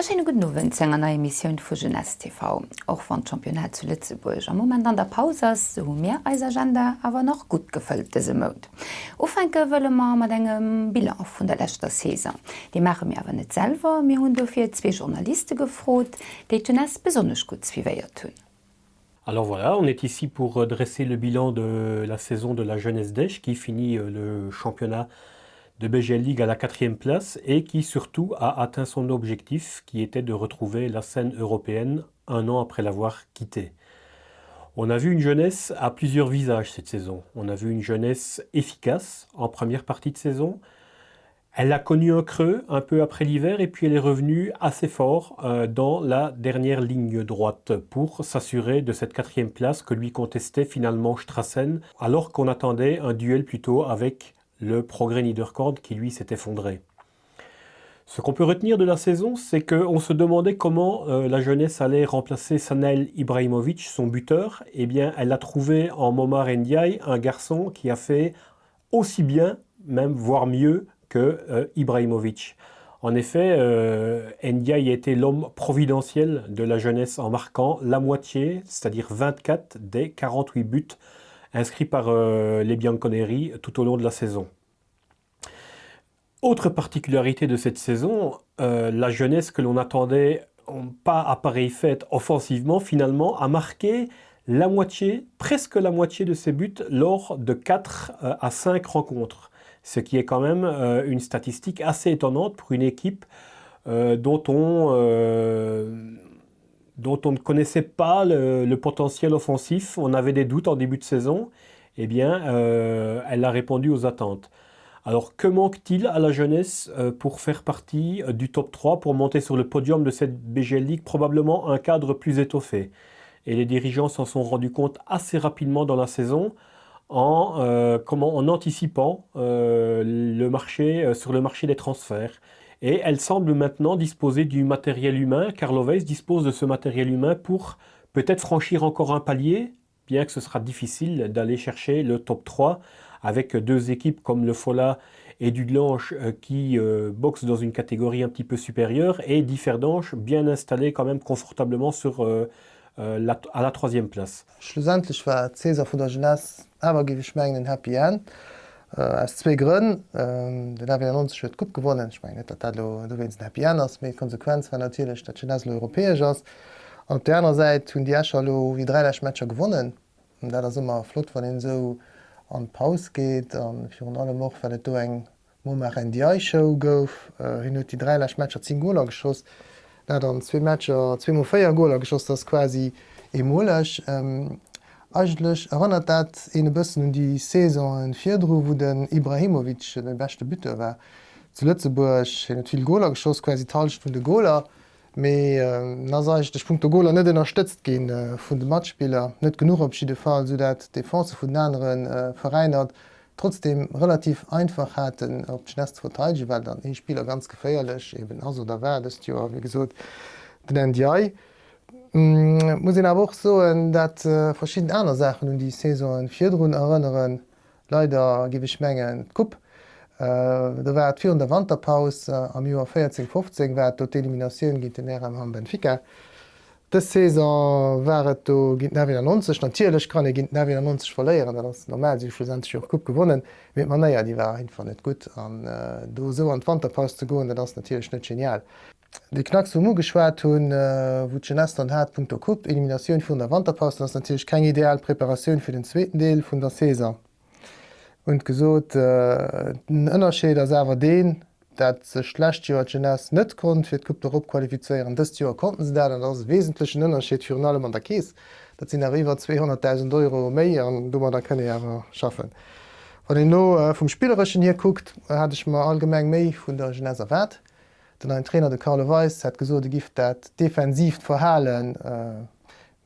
schéine gudden Owend zu enger neier Emissioun vu Jeunesse TV. Och wann d'Championnat zu Lëtzebuerg am Moment an der Paus ass, sou hu mir eis Agenda awer nach gutt gefëllt dëse Mount. Ufänke wëlle mer mat engem Bilan vun der leschter Saison. Dee maache mir awer net selwer, mir hunn dofir zwee Journaliste gefrot, déi d'Jeunesse besonnesch gutt suivéiert hunn. Alors voilà, on est ici pour dresser le bilan de la saison de la Jeunesse d'Esch qui finit le championnat de BGL League à la quatrième place et qui surtout a atteint son objectif qui était de retrouver la scène européenne un an après l'avoir quittée. On a vu une jeunesse à plusieurs visages cette saison. On a vu une jeunesse efficace en première partie de saison. Elle a connu un creux un peu après l'hiver et puis elle est revenue assez fort euh, dans la dernière ligne droite pour s'assurer de cette quatrième place que lui contestait finalement Strassen alors qu'on attendait un duel plutôt avec le Progrès Niederkorn qui lui s'est effondré. Ce qu'on peut retenir de la saison, c'est qu'on se demandait comment euh, la jeunesse allait remplacer Sanel Ibrahimovic, son buteur. Eh bien, elle a trouvé en Momar Ndiaye un garçon qui a fait aussi bien, même voire mieux que euh, Ibrahimovic. En effet, euh, Ndiaye était l'homme providentiel de la jeunesse en marquant la moitié, c'est-à-dire 24 des 48 buts inscrits par euh, les Bianconeri tout au long de la saison. Autre particularité de cette saison, euh, la jeunesse que l'on attendait pas à pareille fête offensivement, finalement, a marqué la moitié, presque la moitié de ses buts lors de 4 euh, à 5 rencontres. Ce qui est quand même euh, une statistique assez étonnante pour une équipe euh, dont on, dont on ne connaissait pas le, le potentiel offensif. On avait des doutes en début de saison. Eh bien, elle a répondu aux attentes. Alors, que manque-t-il à la jeunesse pour faire partie du top 3, pour monter sur le podium de cette BGL League Probablement un cadre plus étoffé. Et les dirigeants s'en sont rendus compte assez rapidement dans la saison en, euh, comment, en anticipant euh, le marché, euh, sur le marché des transferts. Et elle semble maintenant disposer du matériel humain. Carlo Weiss dispose de ce matériel humain pour peut-être franchir encore un palier, bien que ce sera difficile d'aller chercher le top 3 avec deux équipes comme le Fola et Dudelange euh, qui euh, boxent dans une catégorie un petit peu supérieure et Differdange bien installé quand même confortablement sur, euh, euh, la, à la troisième place. Schlussendlech war d'Saison vun der Jeunesse awer, géif ech mengen, en Happy End. Aus zwee Grënn, Den F91 huet d'Coupe gewonnen. Ech mengen net, datt dat elo dowéinst en Happy End ass, mee d'Konsequenz war natierlech, datt d'Jeunesse elo europäesch ass. An op där anerer Säit hunn déi Escher elo déi 3 lescht Matcher gewonnen. Dat ass ëmmer flott, wann een esou an d'Paus geet a virun allem och, well et do eng Momar Ndiaye Show gouf. Hien huet déi 3 lescht Matcher 10 Goler geschoss, dat an zwee Matcher zweemol 4 Goler geschoss, dat ass quasi eemoleg. Eigentlech erënnert dat een e bëssen un déi Saisonen virdru, wou den Ibrahimovic de beschte Buteur war zu Lëtzebuerg. Hien huet vill Goler geschoss, quasi d'Hallschent vun de Goler, mee en ass eigentlech punkto Goler net ënnerstëtzt gi vun de Matspiller, net genuch op jidde Fall, soudat d'Defense vun den anere Veräiner trotzdem relativ einfach haten op d'Jeunesse ze verteidegen, well dann ee Spiller ganz geféierlech eben ass oder war dëst Joer, wéi gesot den Ndiaye. Et muss een awer och soen, dat verschidden aner Saachen un déi Saisonen virdrun erënneren. Leider, géif ech mengen, d'Coupe, do war et virun der Wanterpaus am Joer 14, 15 war et do d'Eliminatioun géint den RM Hamm Benfica. Dës Saison war et do géint den F91. Natierlech kann ee géint den F91 verléieren, dat ass normal, si hu schlussendlech jo och d'Coupe gewonnen, mee d'Manéier, déi war einfach net gutt an do esou an d'Wanterpaus ze goen, dat ass natierlech net genial. Dee Knacks wou mer ugeschwat hunn, wou d'Jeunesse dann hat punkto Coupe, Eliminatioun virun der Wanterpaus, dat ass natierlech keng ideal Preparatioun fir den zweeten Deel vun der Saison. Hunn gesot, den Ënnerscheed ass awer deen, dat sech d'lescht Joer d'Jeunesse net konnt fir d'Coupe d'Europe qualifizéieren. Dëst Joer konnten se dat an dat ass e wesentlechen Ënnerscheed, virun allem an der Keess. Dat sinn awer iwwer 200.000 Euro méi an domadder kënn ee awer schaffen. Wann een elo vum Spillereschen hier kuckt, hat ech mer allgemeng méi vun der Jeunesse erwaart. Den neien Trainer, de Carlo Weis, hat gesot, e giff dat defensiivt Verhale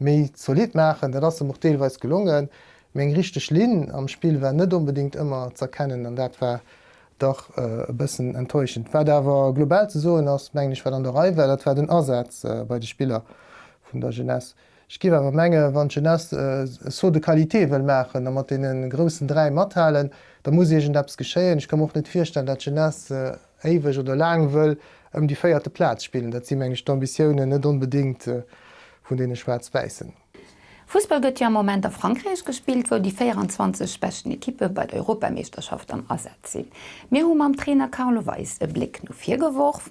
méi zolidd maachen. Dat ass em och deelweis gelongen, mee eng richteg Linn am Spill war net onbedéngt ëmmer z'erkennen an dat war dach e bëssen enttäuschend. Wat awer global ze soen ass, mengen ech, wat an der Rei war, dat war den Asaz bei de Spiller vun der Jeunesse. Ech géif awer mengen, wann d'Jeunesse e Saut de qualité wëll maachen a mat deene groussen 3 mathalen, da muss iergendeppes geschéien. Ech ka mer och net virstellen, dat d'Jeunesse éiweg oder laang wëll. ëm déi véierte Plaz spillen. Dat si meng ech d'Ambitiounen net onbedéngt vun deene Schwaarz-Wäissen. Fussball gëtt jo am Moment a Frankräich gespillt, wou déi 24 beschten Ekippe bei der Europameeschterschaft am Asaz sinn. Mir hu mam Trainer Carlo Weis e Bléck no vir geworf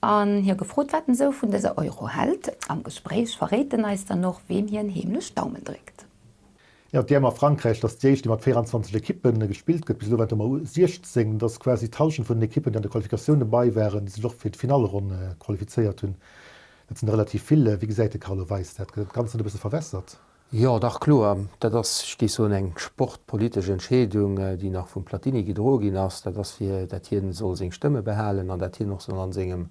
an hie gefrot, wat en esou vun dëser Euro hält. Am Gespréich verréit en eis dann och, weem hien heemlech d'Daumen dréckt. Jo, d'EM a Frankräich, dat ass déi éischt, déi mat 24 Ekippe gespillt gëtt. Bis elo waren et ëmmer 16. Dat ass quasi d'Hallschent vun den Ekippen, déi an de Qualifikatioun dobei waren, déi sech och fir d'Finallronn qualifizéiert hunn. Dat sinn der relativ vill. Wéi gesäit de Carlo Weis dat? Gëtt dat Ganzt net e bësse verwässert? Jo, dach kloer. Dat ass, ech géif soen, eng sportpolitesch Entscheedung, déi nach vum Platini gedroe ginn ass. Dat ass fir, dat hien soll seng Stëmme behalen an dat hien och soll an sengem,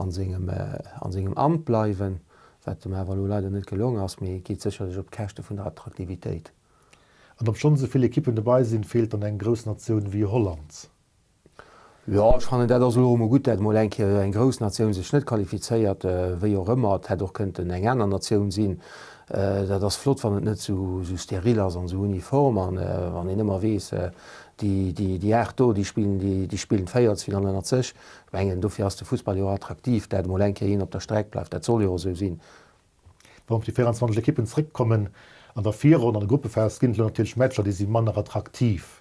an sengem, an sengem Amt bleiwen, wat em awer elo leider net gelong ass, mee et geet sécherlech op d'Käschte vun der Attraktivitéit. An obschonn esou vill Ekippen dobei sinn, feelt dann eng grouss Natioun wéi Holland. Jo, ech fannen, dat ass elo emol gutt, dat emol eng Kéier eng grouss Natioun sech net qualifizéiert, wéi och ëmmer. Et hätt och kënnten eng aner Natioun sinn. Dat ass flott, wann et net esou steril ass an esou uniform an wann een ëmmer weess, déi, déi, déi 8 do, déi spillen, déi, déi spillen d'Véierelsfinall ënnert sech. Ech mengen, dofir ass de Fussball jo och attraktiv, dat emol eng Kéier een op der Streck bleift. Dat soll jo och esou sinn. Wa mer op déi 24 Ekippen zréckkommen, an der Virronn, an der Gruppephas ginn et elo natierlech Matcher, déi si manner attraktiv.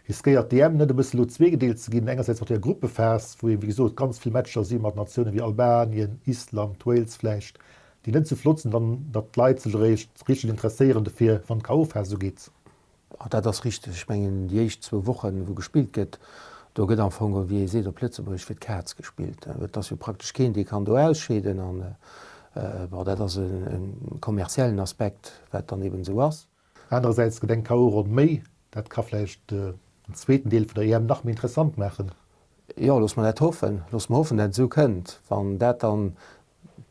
Riskéiert d'EM net e bësse elo zweegedeelt ze ginn, engersäits mat der Gruppephas, wou ee wéi gesot ganz vill Matcher si mat Natioune wéi Albanien, Island, Wales vläicht, déi net esou flott sinn, dann datt d'Leit sech eréischt richteg interesséieren dofir, wann d'KO-Phas ugeet? Dat ass richteg. Ech mengen, déi éischt zwou Wochen, wou gespillt gëtt, do gëtt am Fong, wéi ee seet op Lëtzebuergesch, fir d'Kaz gespillt. Et ass jo praktesch keen, dee kann do ausscheeden. An, bon, dat ass e kommerziellen Aspekt, wat dann eben esou ass. Anerersäits gëtt eng KO-Ronn méi. Dat ka vläicht den zweeten Deel vun der EM nach méi interessant maachen. Jo, loosse mer dat hoffen. Loosse mer hoffen, dat et esou kënnt. Wann dat dann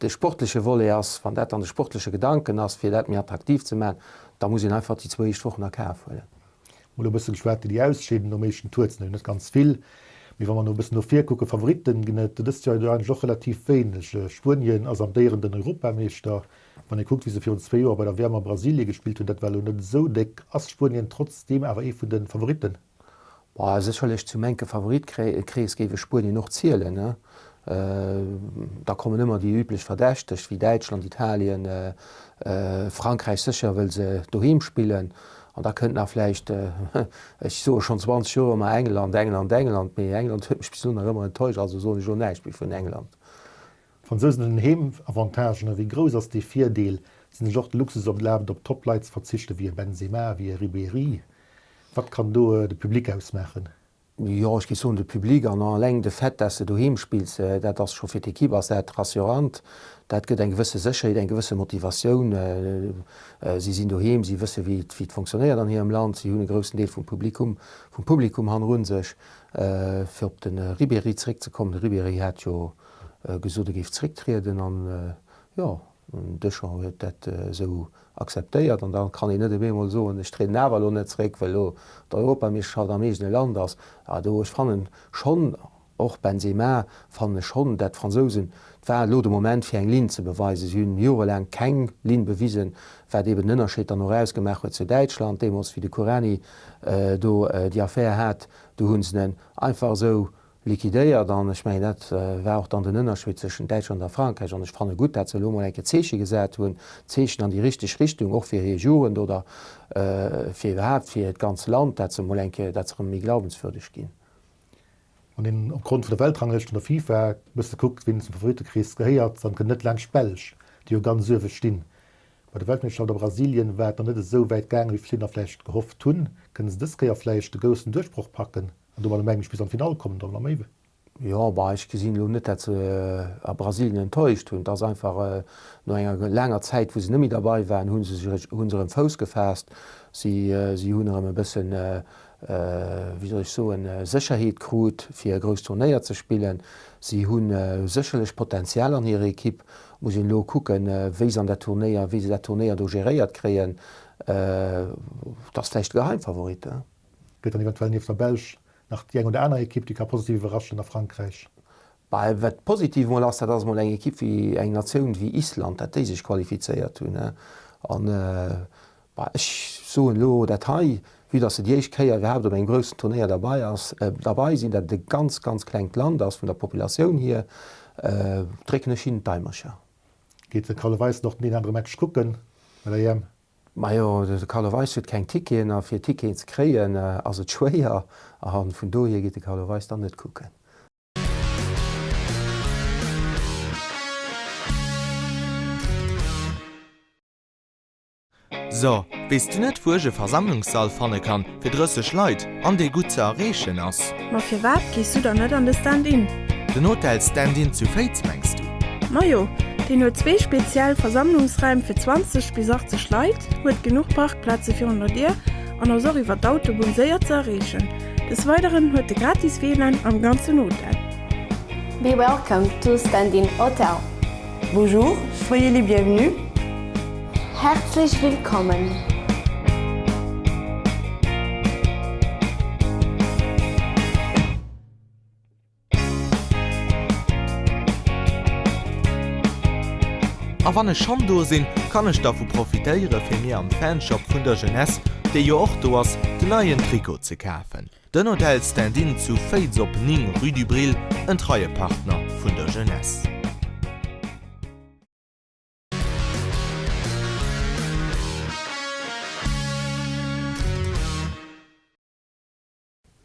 de sportleche Volet ass, wann dat dann de sportleche Gedanken ass, fir dat méi attraktiv ze maachen, da muss een einfach déi zwou éischt Wochen a Kaf huelen. Mol e bësse geschwat, déi déi ausscheeden nom éischten Tour, et sinn der jo net ganz vill, mee wa mer no e bëssen no vir kucken, Favoritten ginn et dëst Joer jo eigentlech och relativ wéineg. Spuenien ass amtéierenden Europameeschter. Wann ee kuckt, wéi se virun zwee Joer bei der WM a Brasilie gespillt hunn, dat war elo net esou déck. Ass Spuenien trotzdeem awer ee vun de Favoritten? Boah, sécherlech zum enke Favoritekrees géif ech Spuenien och zielen. Da kommen ëmmer déi üblech Verdächteg wéi Däitschland, Italien, Frankräich sécher, wëll se doheem spillen. An da kënnt nach vläicht, ech soe schonn 20 Joer ëmmer England, England, England, mee England huet mech bis elo nach ëmmer enttäuscht, also soen ech elo näischt méi vun England. D'Fransousen hunn en Heemavantage, a wéi grouss ass dee Virdeel? Si hunn sech och de Luxus erlaabt op Top-Leit ze verzichten, wéi e Benzema, wéi e Ribéry. Wat kann do de Public ausmaachen? Jo, ech géif soen de Public an eleng de Fait, dass de doheem spills, dat ass scho fir d'Ekipp ass dat rassurant. Dat gëtt eng gewësse Sécherheet, eng gewësse Motivatioun. Si sinn doheem, si wësse wéi et fonctionnéiert an hirem Land, si hunn e groussen Deel vum Publikum vum Publikum hannerun sech. Fir op de Ribéry zeréckzekommen, de Ribéry hat jo gesot e géif zrécktrieden an jo, den Deschamps huet dat esou akzeptéiert an da kann een net op eemol soen, ech trieden awer elo net zréck, well elo d'Europameeschterschaft am eegene Land ass. A do, ech fannen schonn, och Benzema, fannen ech schonn, dat d'Fransousen, et war elo de Moment fir eng Linn ze beweisen. Si hunn jorelaang keng Linn bewisen, wat eben den Ënnerscheed dann och ausgemaach huet zu Däitschland deemools, wéi de Kuranyi do déi Affär hat, do hu se en einfach esou liquidéiert an ech mengen dat war och dann den Ënnerscheed zwëschent Däitschland a Frankräich an ech fanne gutt, dat se elo emol eng Kéier Zeeche gesat hunn, Zeechen an déi richteg Richtung, och fir hir Jugend oder fir iwwerhaapt fir hiert ganz Land, dat se emol eng Kéier, dat se erëm méi glaubenswürdeg ginn. Wann een opgrond vun der Weltranglëscht vun der FIFA e bësse kuckt, wien zum Favorittekrees gehéiert, dann kënnt net laanscht d'Belsch, déi jo ganz uewe stinn. Bei der Weltmeeschterschaft a Brasilien war et nach net esou wäit gaangen, wéi verschiddener vläicht gehofft hunn. Kënne se dës Kéier vläicht de groussen Duerchbroch packen? An domadder mengen ech bis an d'Finall kommen, dann nach méi. Jo, bah, ech gesinn elo net, dat se a Brasilien enttäuscht hunn. Et ass einfach, no enger laanger Zäit, wou se net méi derbei waren, hu se sech, hu se erëm Fouss gefaasst. Si, si hunn erëm e bëssen, wéi soll ech soen, Sécherheet krut, fir e grousst Turnéier ze spillen. Si hu sécherlech Potenzial an hirer Ekipp. Muss een elo kucken, wéi se an dat Turnéier, wéi se dat Turnéier do geréiert kréien. Et ass vläicht de Geheimfavorit. Gëtt dann eventuell nieft der Belsch nach déi eng oder aner Ekipp, déi ka positiv iwwerraschen a Frankräich? Bah, wat positiv emol ass, dat ass emol eng Ekipp wéi, eng Natioun wéi Island, dat déi sech qualifizéiert hunn. An, bah, ech soen elo dat hei, vue dass se déi éischt Kéier iwwerhaapt op engem groussen Turnéier derbei ass, derbei sinn, dat et e ganz, ganz klengt Land ass vun der Populatioun hier. Drécken ech hinnen d'Daimercher. Geet de Carlo Weis och den een anere Match kucken bei der EM? Majo, de Carlo Weis huet keng Ticketen a fir Ticketen ze kréien ass et schwéier a vun dohier geet de Carlo Weis dann net kucken. So, weess du net wou ech e Versammlungssall fanne kann fir 30 Leit an dee gutt ze erreechen ass? Ma firwat gees du dann net an de Stand-In? Den Hotel Stand-In zu Féiz mengs du? Majo, deen huet zwee speziell Versammlungsräim fir 20 bis 80 Leit, huet genuch Parkplaze virun der Dier an ass och iwwer d'Autobunn séier ze erreechen. Des Weideren huet e gratis WLAN am ganzen Hotel. Be welcome to Stand-In Hotel. Bonjour, soyez les bienvenus. Herzlich willkommen. A wann ech schonn do sinn, kann ech dervu profitéiere fir mir am Fanshop vun der Jeunesse, dee jo och do ass, den neien Trikot ze kafen. Den Hotel Stand-In zu Féiz op 9 rue du Brill, en treie Partner vun der Jeunesse.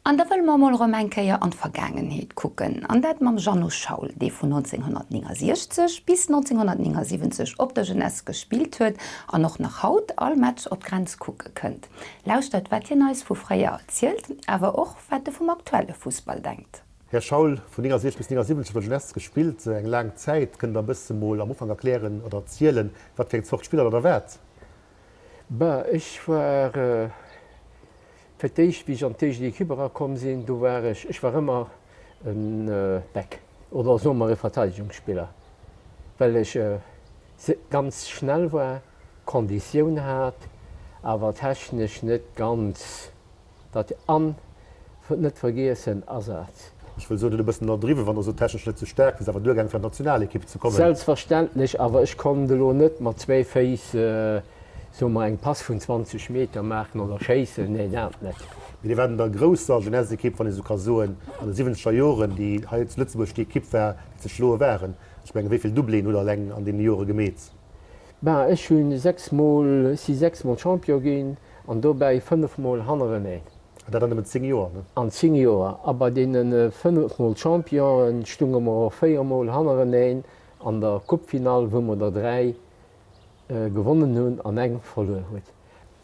An da wëlle mer emol erëm eng Kéier an d'Vergaangenheet kucken, an dat mam Jeannot Schaul, dee vun 1969 bis 1979 op der Jeunesse gespillt huet an och nach haut all Match op d'Grenz kucke kënnt. Lauschtert, wat hien eis vu fréier erzielt, awer och, wat e vum aktuelle Fussball denkt. Här Schaul, vun 69 bis 79 op der Jeunesse gespillt, eng laang Zäit. Kënnt Der e bësse mol am Ufank erklären oder erzielen, wat fir eng Zort Spiller Der da waart? Ben, ech war Fir d'éischt, wéi ech an d'éischt Equipe erakomm sinn, do war ech, ech war ëmmer e Back oder soe mer e Verteidegungsspiller, well ech ganz schnell war, Konditioun hat, awer technesch net ganz dat an, net vergiessen, Asaz. Ech wëll soen, huet e bëssen ënnerdriwwen, wann Der sot technesch net sou staark, wier se awer duergaangen fir an d'Nationalequipe ze kommen. Selbstverständlech, awer ech konnt elo net mat zwéi Féiss soe mer eng Pass vun 20 Meter maachen oder schéissen, nee dat net. Mee Dir waart an der grousser Jeunesse-Equipe, wann ee sou ka soen, an de siwwenzeger Joren, déi hei zu Lëtzebuerg déi Equipe war, déi ze schloe waren. Ech mengen, wéi vill Doubléen hutt Der eleng an deene Jore gemeet? Ben, ech hu sechsmol, si sechsmol Champion ginn an dobäi fënnefmol hannereneen. An dat an nëmmen 10 Joer, ne? An 10 Joer. A bei deene fënnefmol Championen stunge mer och véiermol hannereneen an der Coupefinall, wou mer der dräi gewonnen hunn an eng verluer huet.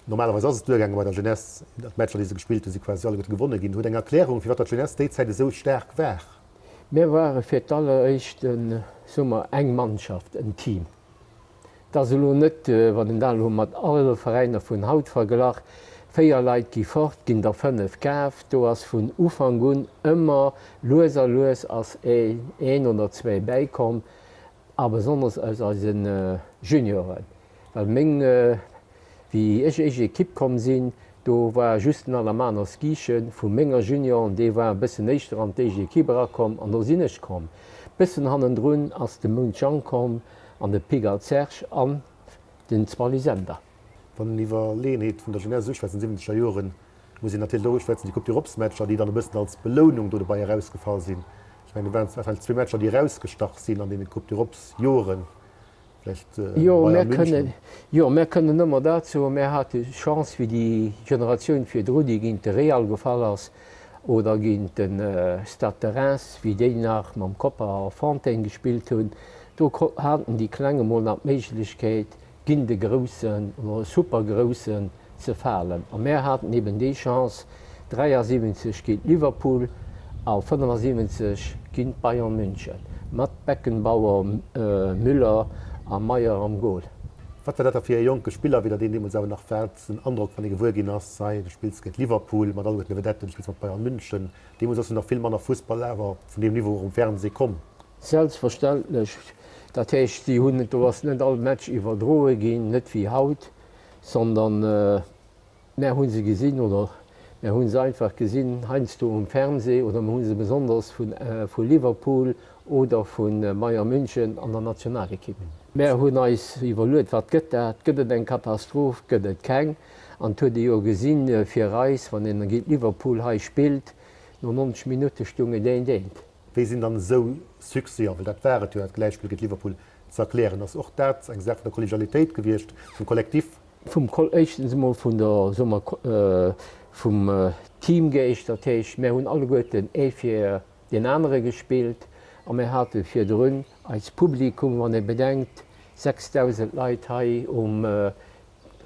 Normalerweis ass et duergaange bei der Jeunesse, d'Matcher déi se gespillt hunn, si quasi alleguerte gewonne ginn. Huet eng Erklärung firwat datt d'Jeunesse déi Zäit esou staark war? Mir ware fir d'alleréischt, soe mer, eng Mannschaft, en Team. Et ass elo net, wann een dat elo mat alle Veräiner vun haut verglach, véier Leit gi fort, ginn der fënnef kaf. Do ass vun Ufank un ëmmer lues a lues ass een oder zwéi bäikomm. A besonnesch aus eise Junioren, well meng, wéi ech éischt Ekipp komm sinn, do war just den Alamanos Gichen vu menger Junioren, dee war e bëssen éischter an d'éischt Ekipp erakomm an do sinn ech komm. Bëssen hannendrun ass de Mount Jean komm an de Pigalle Serge an den Zwally Sender. Wann een iwwer Leeënheet vun der Jeunesse uschwätzt an de siwwenzeger Joren, muss een natierlech och uschwätzen déi Coupe d'Europes-Matcher, déi dann e bëssen als Belounung do dobei erausgefall sinn. Ech mengen, do waren wahrscheinlech zwee Matcher, déi erausgestach sinn an deene Coupe d'Europes-Joren, vläicht Bayern München. Jo, mär kënnen ëmmer dat soen, mär hate Chance wéi déi Generatioun virdru, déi géint de Real gefall ass oder géint de Stade de Reims, wéi déi nach mam Kopa a Fontaine gespillt hunn. Do haten déi Kleng emol nach d'Méiglechkeet, ginn de Groussen oder Supergroussen ze falen. A mär haten eben déi Chance, 73 géint Liverpool a 75 géint Bayern München, mat Beckenbauer, Müller a Maier am Goal. Wat war dat da fir e jonke Spiller, wéi der deen deemools awer nach waart, den Androck, wann ee gewuer ginn ass, hei, du spills géint Liverpool mat alleguerten de Vedetten, du spills mat Bayern München. Deemools ass jo nach vill manner Fussball awer vun deem Niveau och um Fernseh komm. Selbstverständlech. Dat heescht, si hunn, do ass net all Match iwwerdroe ginn, net wéi haut, sondern mär hu se gesinn oder mär hu se einfach gesinn heiansdo um Fernseh oder mer hu se besonders vu Liverpool oder vu Bayern München an der Nationalekipp. Mär hunn eis iwwerluet, wat gëtt dat? Gëtt et eng Katastroph? Gëtt et keng? An et huet ee jo gesinn, fir eis, wann een géint Liverpool hei spillt, no 90 Minutte stung et eent eent. Wéi sinn dann esou Succèsen, well dat war et jo, dat Gläichspill géint Liverpool, ze erklären? Ass och dat eng Saach vun der Kollegialitéit gewiescht, vum Kollektiv? Vum Kol, éischtens emol vun der, soe mer, vum Teamgeescht. Dat heescht, mär hunn alleguerten ee fir deen anere gespillt a mär hate virdrun eist Publikum, wann ee bedenkt, 6.000 Leit hei um,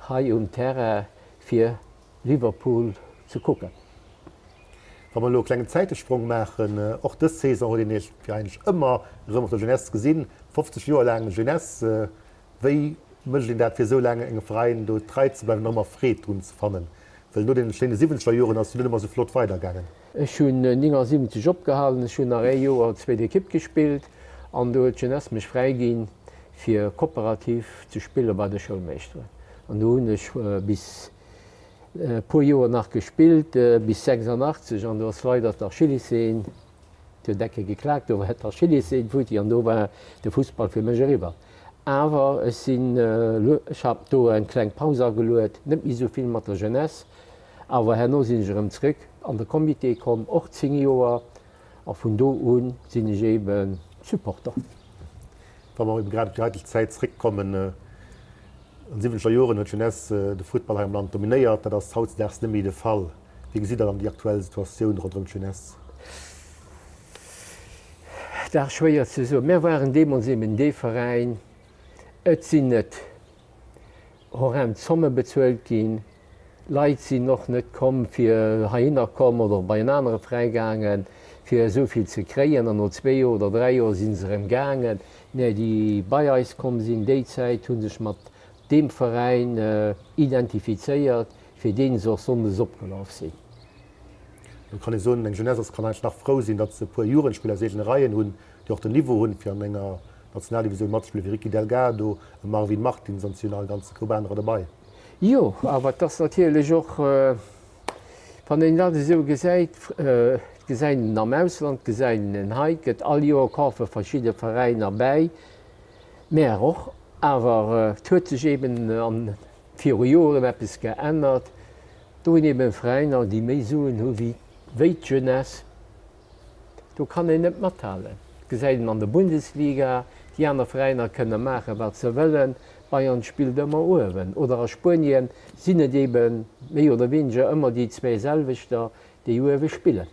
hei um Terrain fir Liverpool ze kucken. Wa mer elo e klengen Zäitesprong maachen, och dës Saison huet een Iech wéi eigentlech ëmmer erëm op der Jeunesse gesinn, 50 Joer laang Jeunesse. Wéi mécht een dat fir esou laang engem Veräin do trei ze bleiwen an ëmmer Freed drun ze fannen? Well no deene schéine siwwenzeger Joren ass jo net ëmmer esou flott weidergaangen. Ech hunn 79 opgehalen, ech hunn nach ee Joer zweet Ekipp gespillt an do huet d'Jeunesse mech fräi ginn fir kooperativ ze spille bei de Schoulmeeschteren an do hunn ech bis e puer Joer nach gespillt, bis 86 an do ass leider d'Achillessehn, huet Decke geklaakt, do war d'Achillessehn futti an do war de Fussball fir mech eriwwer. Awer ech sinn, ech hat do eng kleng Paus ageluet, net méi esou vill mat der Jeunesse, awer herno sinn ech erëm zréck an de Comité komm, och 10 Joer, a vun do u sinn ech ebe Supporter. Wa mer ebe grad op déi haiteg Zäit zréckkommen, An de siwwenzeger Joren huet d'Jeunesse de Futtball hei am Land dominéiert. Dat ass hautzedaags net méi de Fall. Wéi gesitt Der dann déi aktuell Situatioun ronderëm d'Jeunesse? Dat ass schwéier ze soen. Mir waren deemools eben dee Veräin, et sinn net horrend Zomme bezuelt ginn, Leit sinn och net komm fir heihinner komm oder bei en anere Veräi gaangen, fir esou vill ze kréien an no zwee Joer oder dräi Joer si se erëm gaangen. Mä déi bei eis komm sinn déi Zäit, hu sech mat deem Veräin identifizéiert, fir deen se och sonndes opgelaf sinn. Do kann ee soen, eng Jeunesse ass kann eigentlech nach frou sinn, datt se e puer Jugendspiller aus eegene Reien hunn, déi och den Niveau hunn, fir an enger Nationaldivisioun matzespillen, wéi Ricky Delgado, e Marvin Martins an et sinn jo nach e ganze Koup anerer dobei. Jo, awer et ass natierlech och, wann een dat esou gesäit, et gesäit een en am Ausland, et gesäit een en hei, et gëtt all Joer kafe verschidde Veräiner bäi, mär och, awer et huet sech eben an viru Joren eppes geännert, do hunn eben Veräiner, déi méi Suen hu wéi d'Jeunesse, Do kann een net mathalen. Dat gesäit een an der Bundesliga, déi aner Veräiner kënne maachen, wat se wëllen, Bayern spillt ëmmer uewen. Oder a Spuenien sinn et ebe méi oder wéineger ëmmer déi zwee selwechter, déi uewe spillen.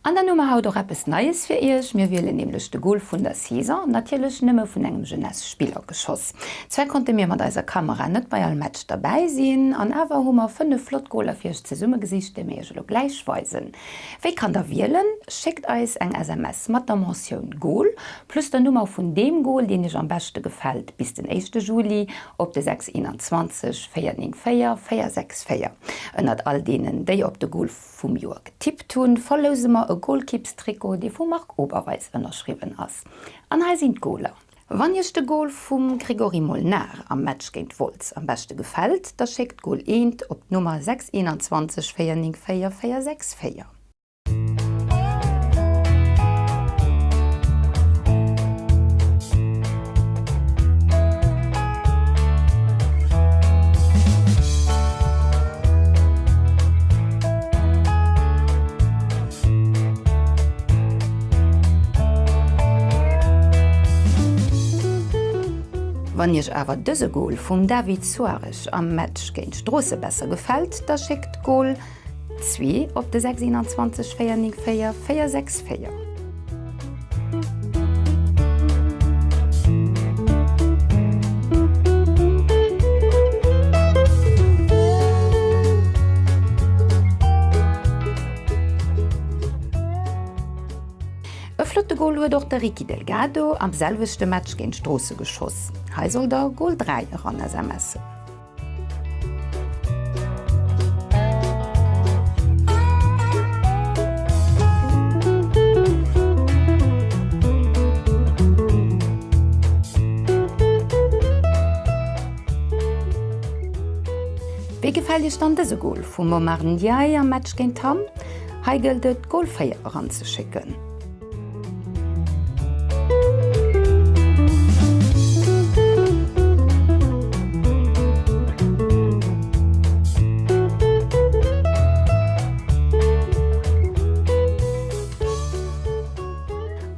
An dann hu mer haut och eppes Neies fir iech. Mir wielen nämlech de Goal vun der Saison, natierlech nëmme vun engem Jeunesse-Spiller geschoss. Zwar konnte mir mat eiser Kamera net bei all Match derbäi sinn, an awer hu mer 5 flott Goaler fir iech zesummegesicht, déi mir iech elo gläich weisen. Wéi kann der wielen? Schéckt eis eng SMS mat der Mentioun Goal plus der Nummer vun deem Goal, deen iech am beschte gefält bis den éischte Juli op de 6 21 494 464. Ënnert all deenen, déi op de Goal vum Joer getippt hunn, verlouse mer e Goalkeepstrikot, dee vum Marc Oberweis ënnerschriwwen ass. An hei sinn d'Goaler. Wann iech de Goal vum Grégory Molnar am Match géint Wolz am beschte gefält, da schéckt Goal eent op d'Nummer 6 21 494 464. Wann iech awer dëse Gol vum David Soares am Match géint Stroosse besser gefält, da schéckt Gol 2 op de 6 21 494 464. E flotte Gol huet och de Ricky Delgado am selwechte Match géint Stroosse geschoss. Hei sollt der Gol 3 eran SMSen. Wéi gefält iech dann dëse Gol vum Momar Ndiaye am Match géint Hamm? Hei gëllt et Gol 4 eranzeschécken.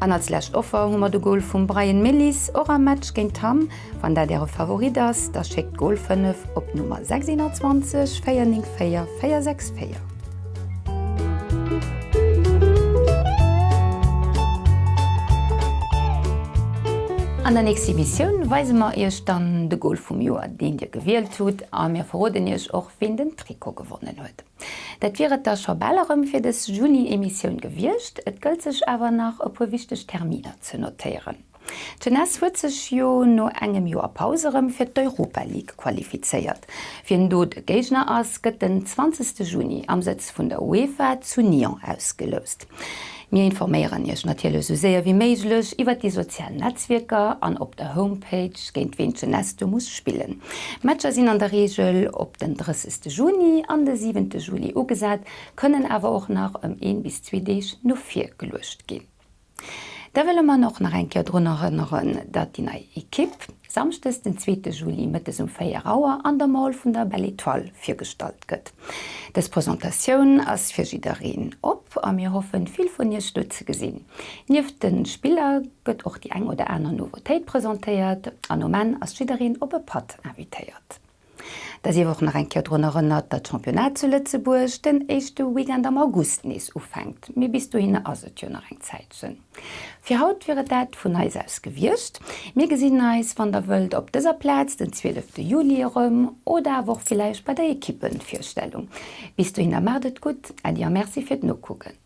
An als lescht Offer hu mer de Gol vum Bryan Melis, och am Match géint Hamm. Wann dat äre Favorit ass, da schéckt Gol 5 op d'Nummer 621 494 464. An der nächster Emissioun weise mer iech dann de Gol vum Joer, deen dir gewielt hutt, a mir verroden iech och, ween den Trikot gewonnen huet. Dat wier et da scho bal erëm fir dës Juni-Emissioun gewiescht. Et gëllt sech awer nach e puer wichteg Terminer ze notéieren. D'Jeunesse huet sech jo no engem Joer Paus erëm fir d'Europa League qualifizéiert. Wien do de Géigner ass, gëtt den 20 Juni am Sëtz vun der UEFA zu Nyon ausgeloust. Mir informéieren Iech natierlech esou séier wéi méiglech iwwert déi sozial Netzwierker an op der Homepage, géint ween d'Jeunesse do muss spillen. D'Matcher sinn an der Reegel op den 30 Juni an de 7 Juli ugesat, kënnen awer och nach ëm een bis zwee Deeg no vir geluecht ginn. Da wëlle mer och nach eng Kéier drun erënneren, datt déi nei Ekipp Samschdes den zweete Juli mëttes um 4 Auer an der Mall vun der Belle Etoile virgestallt gëtt. Dës Presentatioun ass fir jiddereen op a mir hoffen vill vun iech do ze gesinn. Nieft de Spiller gëtt och déi eng oder aner Nouveautéit presentéiert an um Enn ass jiddereen op e Patt invitéiert. Da sief och nach eng Kéier drun erënnert, datt d'Championnat zu Lëtzebuerg den éischte Weekend am August nees ufänkt, mee bis dohinner ass et jo nach eng Zäitchen. Fir haut wier et dat vun eis aus gewiescht. Mir gesinn eis, wann der wëllt, op dëser Plaz den 12 Juli erëm oder awer och villäicht bei der Ekippenvirstellung. Bis dohinner maacht et gutt, Äddi a Merci fir d'Nokucken.